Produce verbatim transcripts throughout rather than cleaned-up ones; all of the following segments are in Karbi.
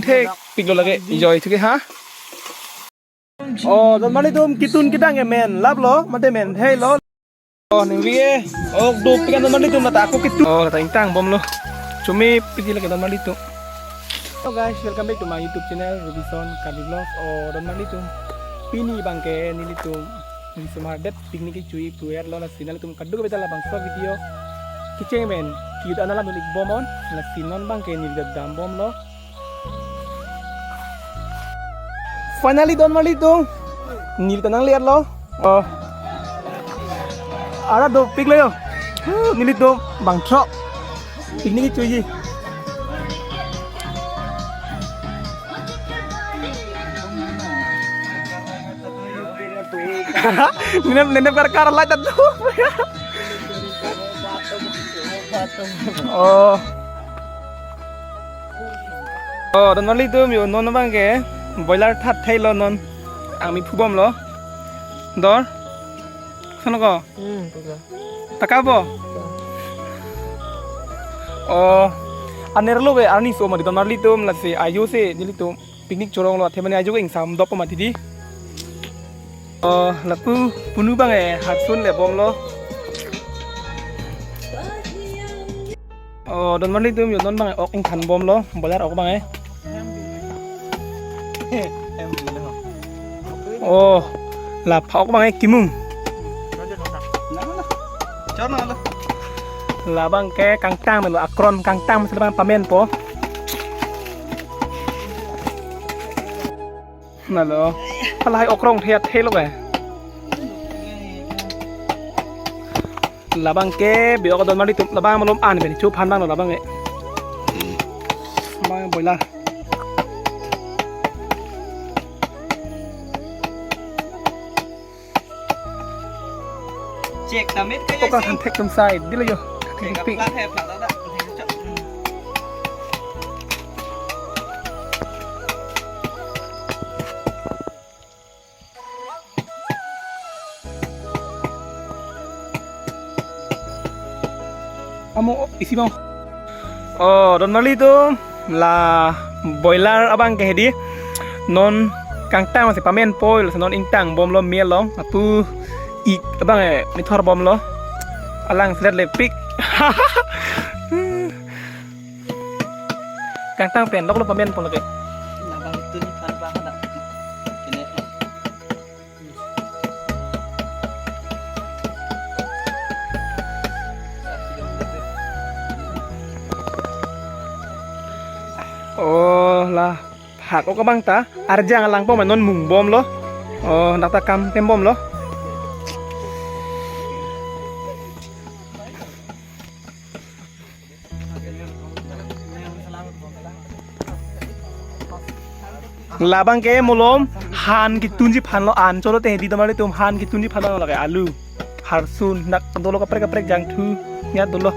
Thek piklo lake, joi thuke ha. Oh, don marlitum, kitun kedang ke men laplo, mate men theilo. Oh, ningve. Oh, dopik an don marlitum, lata ako kitun. Oh, lata ingtang bomlo. Chumi piti lake don marlitum. Hello guys, welcome back to my YouTube channel, Rubison Karbi Vlogs. Oh, don marlitum, pini abangke nelitum, neli somar det picnic kechui pu-etlo, lasi nanglitum kadokave ta labangso video kecheng men, kiyut an alam ik bomnon, lasi non abangke neli dam bomlo. Finally, don marlitum, neli ta nangle-etlo. Oh. Ara dopiklo yo. Nelitum bangthrok picnic kechui. Nenem, nenem kar kar light atu. Oh. Oh, don marlitum yo, non abangke boiler that theilo non. Army phu bomlo. Dor. Sono ko? Hmm, puga. Taka bo? Oh. Anerlo be arni so mati don marlitum, lasi ajo si nelitum picnic choronglo, athe mane ajo ke ingsam dop mati di. Oh, lapu punu abangke harsun le bomlo. Oh, don marlitum yo, non abangke ok ingthan bomlo, boiler ok abangke. Oh, la pha ok abangke kimung. Labangke kangtang melo, akron kangtang melo, labang pamenpo. Nalo. Halahai okrong thea thelo ke. Labangke biok don marlitum, labang malom an pen chu phan bang lo labangke. Bang boiler. Check damit kayo. Oka si. Than thek tum sai, dilo yo. Check pink. Plat hai, plat ada. Amo isi bang. Oh, don marlitum, la boiler abangke hedi. Non kangtang masi pamenpo, lasi non ingtang bomlo, me along. Lapu ik abangke methor bomlo. Alang selet lepik. Kangtang pen loklo pamenpo lake. Labang itu ni phan bang ada. Kene. Oh, la phak ok abang ta arjang alang pom non mung bomlo. Oh, dak ta kam tem bomlo. Labangke malom han kitunji phanlo, an cholo te di tomar tum, han kitunji phanlo lake alu. Harsun dak dolo kaprek kaprek jangthu nya dolo.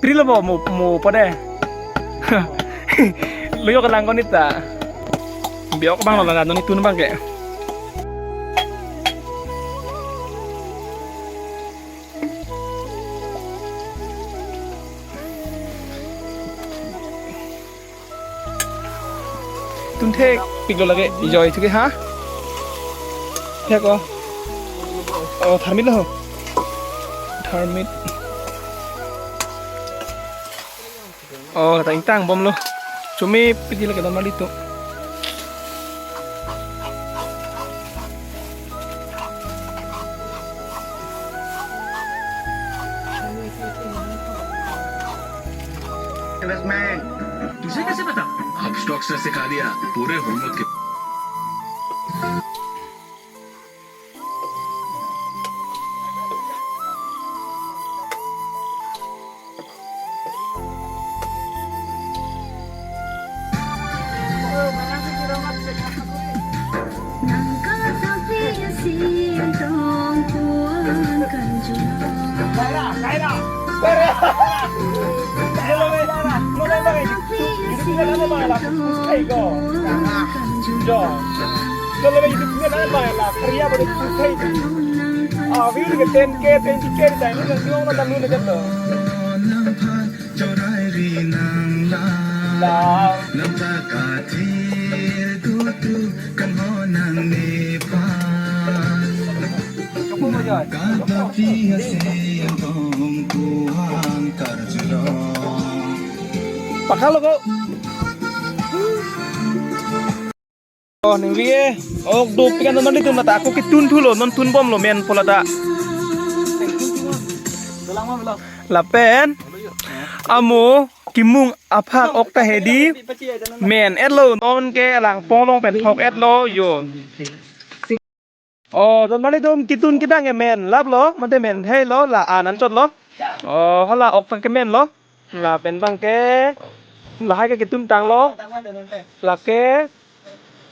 Pri lo bo mo, mo pode. Lo yo kalang konita. Biok bang lo la noni tun abangke. Tun thek piklo lake, ijoi thuke ha. Thek o. Oh, tharmit lo. Tharmit. Oh, ta ingtang bomlo. Chumi pidi lake don marli tu. Investment. तुझे कैसे पता? आप स्टॉक्स ने सिखा दिया पूरे होमवर्क के। Hey, go. Jo. Kalau lagi hidup dia kan, lah, kerja pada susah itu. Ah, view ke ten K, twenty K di sana, yang dia orang tak lulus aja tuh. Lah. Pakalo ko. Oh, ningve. Ok, dopik an nanglitum lata ako ketun thulo, non tunbomlo men pu lata. Lapen amo kimung aphak ok ta hedi men-etlo, non ke langpong along pen thok-etlo yo. Oh, don marli atum ketun kedang ke men laplo, mate men heilo, la-an anchotlo. Oh, hala ok ta kemenlo. Lapen abang ke lahai ke ketun tanglo. Lake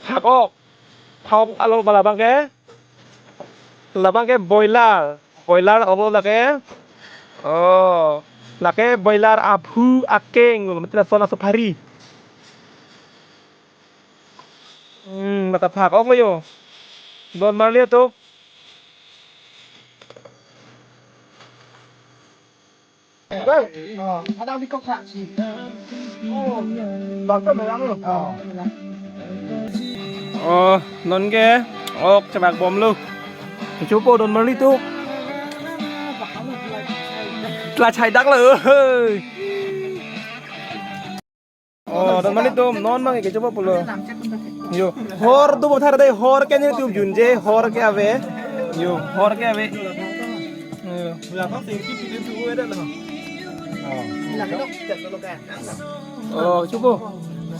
phak ok. Phak ok alo bala abang ke. Labang ke boiler. Boiler ok lo lake. Oh. Lake boiler aphu akeng, mate lason asopari. Hmm, mata phak ok lo yo. Don marli atum. Oh, non ke ok chebakbomlo. Kechopo don marli atum. Kla chai dak lo. Hey. Oh, don marli atum, non abang ke kechopo pulo. Yo, hor do bothar dei, hor ke nelitum junje, hor ke ave. Yo, hor ke ave. Yo. Oh, chopo.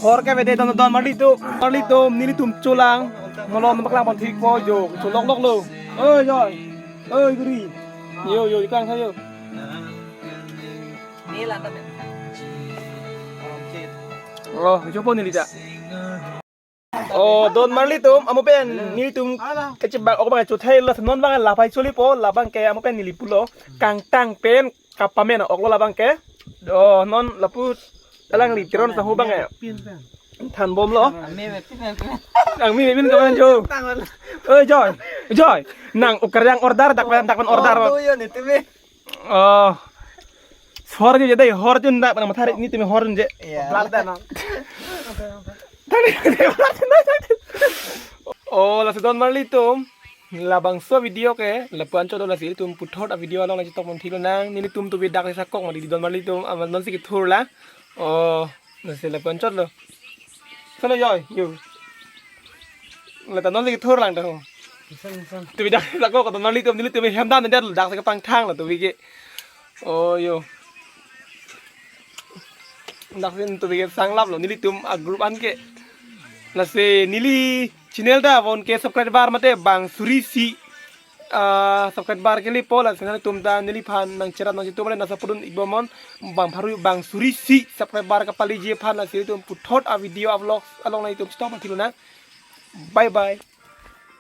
Hor ke ave dei don, don marli atum, marli atum, nelitum cholang. Malom paklang pon thikpo yo, cholok loklo. Oi, Joy. Oi, guri. Yo, yo, ikang sayo. Oh, chopo neli ta. Oh, don marli atum, amo pen nelitum kechebak ok abang chothailo, non abang lapai cholipo, labang ke amo pen neli pulo, kangtang pen kapamen ok lo labang ke. Oh, non lapu alangli Teron sangho abang ke. Thanbomlo. Nang mi min kamen jo. Oi, Joy. Joy. Nang ukaryang order, dak pen, dak pen order. Oh, hor je dei, hor jun dak, nang matha ri nelitum hor jun je. Iya. Tadi, tadi, tadi. Oh, lasi don marli atum. Labangso video ke lapu-an chotlo, lasi ilitum puthot a-video along nangchetok pon thilo nang, nelitum tubi dak sakok mati di don marli atum, amat nonsi kethur la. Oh, lasi lapu-an chotlo. Sana Joy, yo. Lata nonsi kethur lang dah. Tubi dak sakok don marli atum, nelitum hem dam det dak sa kepangthang lo tubi ke. Oh, yo. Dak sin tubi ke sanglaplo nelitum a-group an ke. Lasi neli channel ta bon ke subscriber mate bang suri isi, ah, subscriber kalipo, lasi nangtum ta neliphan nangcherap nangchitu bale nang support dun ikbomnon, bang pharo bang suri isi subscriber kapaliji aphan, lasi ilitum puthot a-video a-vlog along nangtum stop thilo nang. Bye bye.